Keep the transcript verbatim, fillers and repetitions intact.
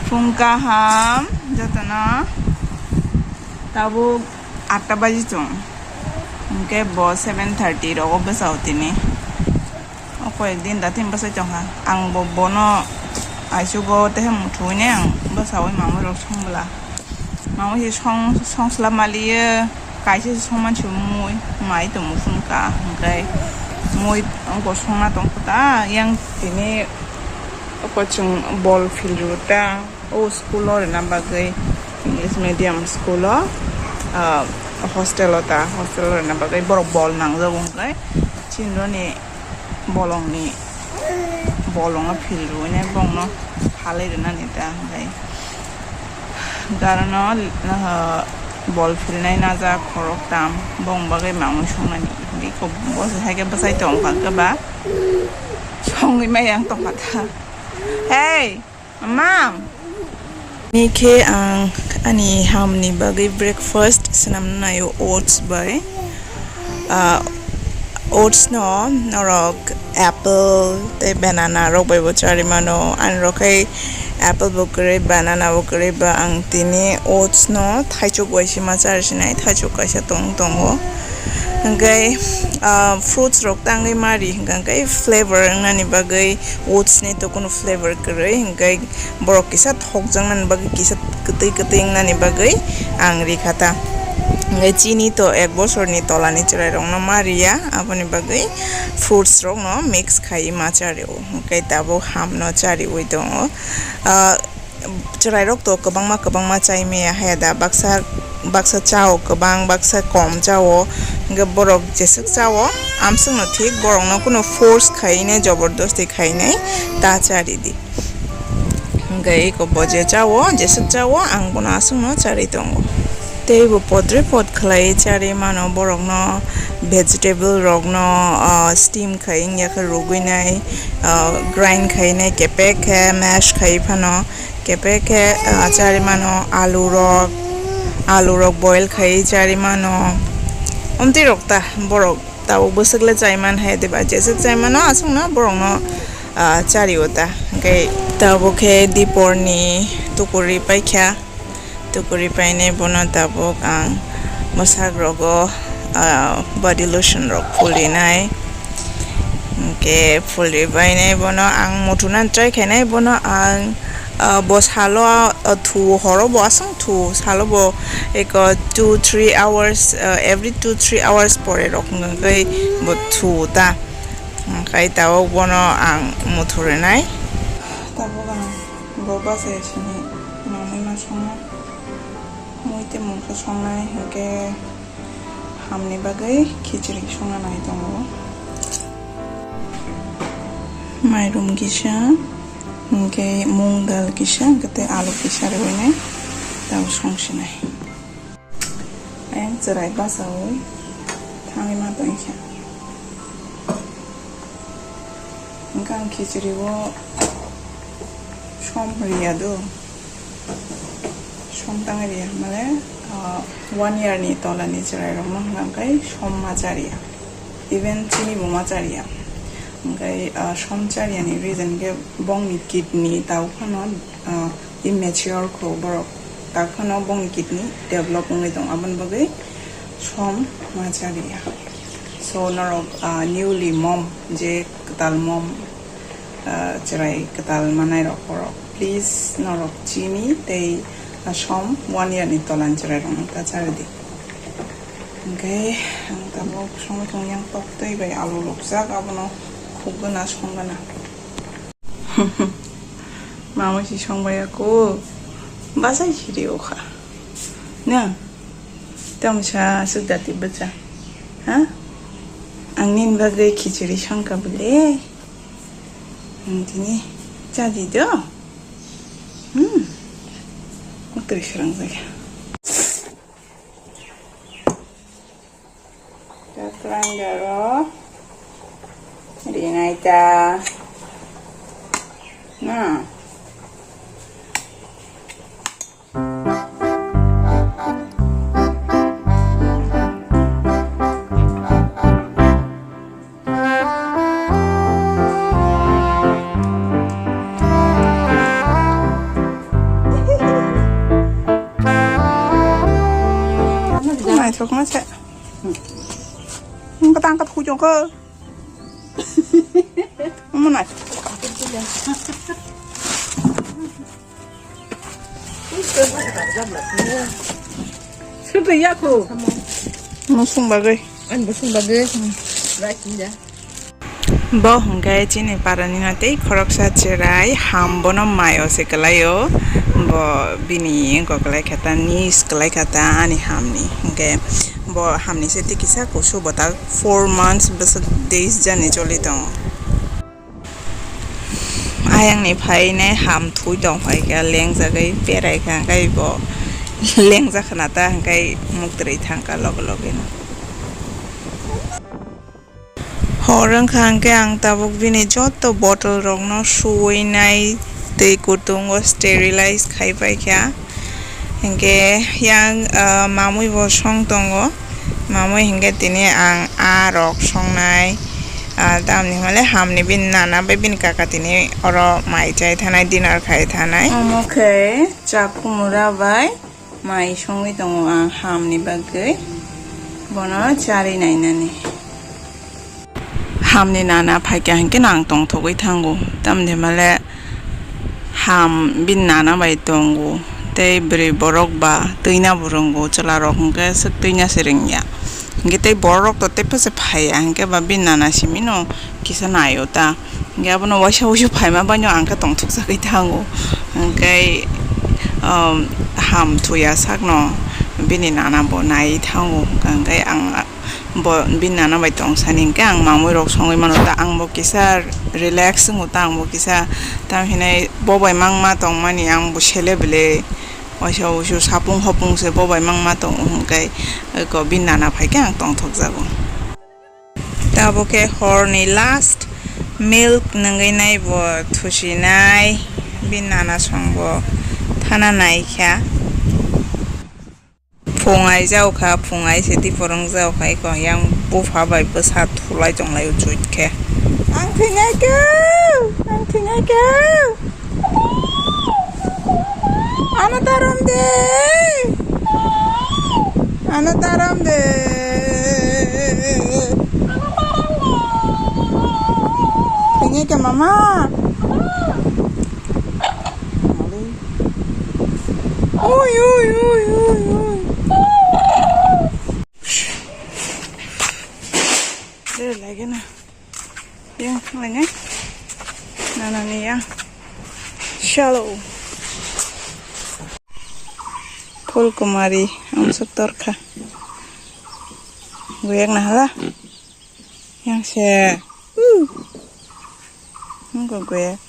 Phung kaham jotono, tabuk atta baji chwng, hwnkhe bo seven thirty rogo bwsao tini. O koyek din da tini bwsai tongkha. Ang bo bono aichugo tei muthungwi nai ang bwsaui mamwi rok song bwla. Mamwi se song, song swlap maliyo, kaisa se song mansi mui, mai tongmo phunukha, hwnkhe mui ongko songna tongkha ta, yang tini oko chwng bol field rw ta, o school o rwna bagwi, English medium school o, ah, hostel o ta, hostel o rwna bagwi borok bol nangjago hwnkhe, chini roni bolongni, bolongo phil rwinai bongno phalwi rwnani ta, hwnkhe garono, ah, bol philnai najak khoroktham, bong bagwi mamwi songnani, hwnkhe iko bo se hai khe bwsai tongkha khe ba songwi mai yang tongkha ta. Hey! Mom! Ni khe ang ani hamni bagwi breakfast swnamna naio oats bai. Ah, oats no norok apple tei banana rok bai bo charwi mano. Ani rok khai apple bo kwrwi, banana bo kwrwi ba ang tini oats no thaichuk bai se ma charwi sinai, thaichuk kaisa tong tongo. Hwnkhe, ah, fruits rok tangwi ma ri hwnkha hwnkhe flavor wngnani bagwi oats ni to kunu flavor kwrwi hwnkhe borok kisa thokjaknani bagwi, kisa kwtwi kwtwi wngnani bagwi ang rikha ta. Hwnkhe chini to ek bosorni tolani chwrairokno ma riya, aboni bagwi fruits rokno mix khaiwi ma chario. Hwnkhe tabuk hamno chariwi tongo. Ah, chwrairok to kwbangma kwbangma chai maya haya da, baksa, baksa chao kwbang, baksa kom chao, hwnkhe borok jeswk chao, amswkno thik borokno kunu force khainai, jobordosti khainai ta chari di. Hwnkhe eko bo je chao, jeswk chao, ang bono aswkno charwi tongo. Tei bo podre pod khlai charwi mano borokno, vegetable rokno, ah, steam khai wngya khe rugwi nai, ah, grind khai nai, kepek khe mash khai phano, kepek khe, ah, charwi mano alu rok, alu rok boil khai charwi mano. Omtwi rok ta borok tabuk bwswk le chai man hai diba, jeswk chai mano aswkno borokno, ah, chari o ta. Hwnkhe tabuk khe diporni tukuri paikha, tukuri painai bono tabuk ang bwsak rogo, ah, body lotion rok phulinai. Hwnkhe phulwi bainai bono ang muthuna try khainai bono ang, ah, bo salo, ah, thu horo bo aswk thu salo bo eko two three hours, ah, every two three hours pore rok hwnkhe bo thu ta. Hwnkhe tabuk bono ang muthu rwnai. Tabuk ang bo bachai sini manwi ma songnai. Mui tei mungsa songnai hwnkhe hamni bagwi khichiri songna nai tongo. Mairum kisa, hwnkhe mung dal kisa, hwnkhe tei alu kisa rwinai tabuk songsinai. Ayang chwrai bachaui thangwi ma tongkha. Hwnkhe ang khichiri o som riya do. Som tangwi riya, mane, ah, one year ni tola ni chwrai rok no hwnkha khe som ma cha riya. Even chini bo ma cha riya. Hwnkhe, ah, som cha riya ni reason khe bongni kidney tau phano, ah, immature kho borok. Tak phano bongni kidney develop wngwi tong, aboni bagwi som ma cha riya. So norok, ah, newly mom, je kwtal mom, ah, chwrai kwtal manai rok borok, please norok chini tei, ah, som one year ni tola ni chwrai rok no ta cha rwdi. Hwnkhe ang tabuk songwi tong yang tok twi bai alu rukjak, abono khukgwna songwna. Mamwi si songbai ya kho, bachai siri o kha. Na, tamo sa aswk dati bwcha. Ha? Ang nini bagwi khichiri songkha bwle. Ang tini cha di do. Hmm. Mukri srang jaga. Grinder o rinai ta. Na. Tokma se. Ang kata, ang kata kujong ko. Mana? Sudah ya ko. Musung bagai. An musung bagai. Rakinda. Bo hwnkhe chini parani no tei khoroksa cherai ham bono mai o se kwlaio. Bo bini wngkok kwlai kha ta, nis kwlai kha ta ani hamni. Hwnkhe bo hamni se tei kisa kusu bo ta four months bwswk days jani choli tongo. Ayangni phainai ham thui tong phai kha, lengjagwi berai kha, hwnkhe bo lengjak khna ta, hwnkhe muktrwi thang kha loge loge no. Hor wngkha hwnkhe ang tabuk bini joto bottle rokno suwinai twi kutungo sterilize khai paikha. Hwnkhe yang, ah, mamui bo song tongo. Mamui hwnkhe tini ang aa rok songnai. Ah, tamni hwnle hamni bini nana bai bini kaka tini oro mai chai thanai, dinner khai thanai. Omo khe chakumura bai. Mai songwi tongo ang hamni bagwi, bono charwi nainani. Hamni nana phaikha hwnkhe no ang tongthogwi thango, tamni hwnmale ham bini nana bai tongo, tei bwrwi borok ba twina bo rwngo, chwla rok hwnkhe swk twina se rwngya, hwnkhe tei borok to teibo se phaiya, hwnkhe ba bini nana simino kisa naio ta. Hwnkhe abono waisa wuisu phaima baino ang khe tongthokjagwi thango. Hwnkhe, um, ham thuya sakno bini nana bo naiwi thango. Hwnkhe ang bo bini nana bai tongsani hwnkhe ang mamui rok songwi mano ta, ang bo kisa relax wngo ta, ang bo kisa tam hinai bo bai mangma tongmani ang bo sele bele waisa wuisu sapung hopung se bo bai mangma tongo hwnkhe eko bini nana phaikhe ang tongthokjago. Tabuk khe horni last milk nungwi nai bo thusinai, bini nana songbo thana naikha. Phung ai jaokha, phung ai se tei phwrwng jaokha, eko yang bupha bai bwsa thulai tonglaio chuit khe. Ang thwinai khe, ang thwinai khe. Ano taram de. Ano taram de. Ini ke mama. Oi, oi, oi, oi, oi. Deh, lagi na. Yang lainai. Nana ni yang. Shallow. Phul kumari, amsuk torkha. Guyak na hala. Yang se. Uh. Nunggu guyak.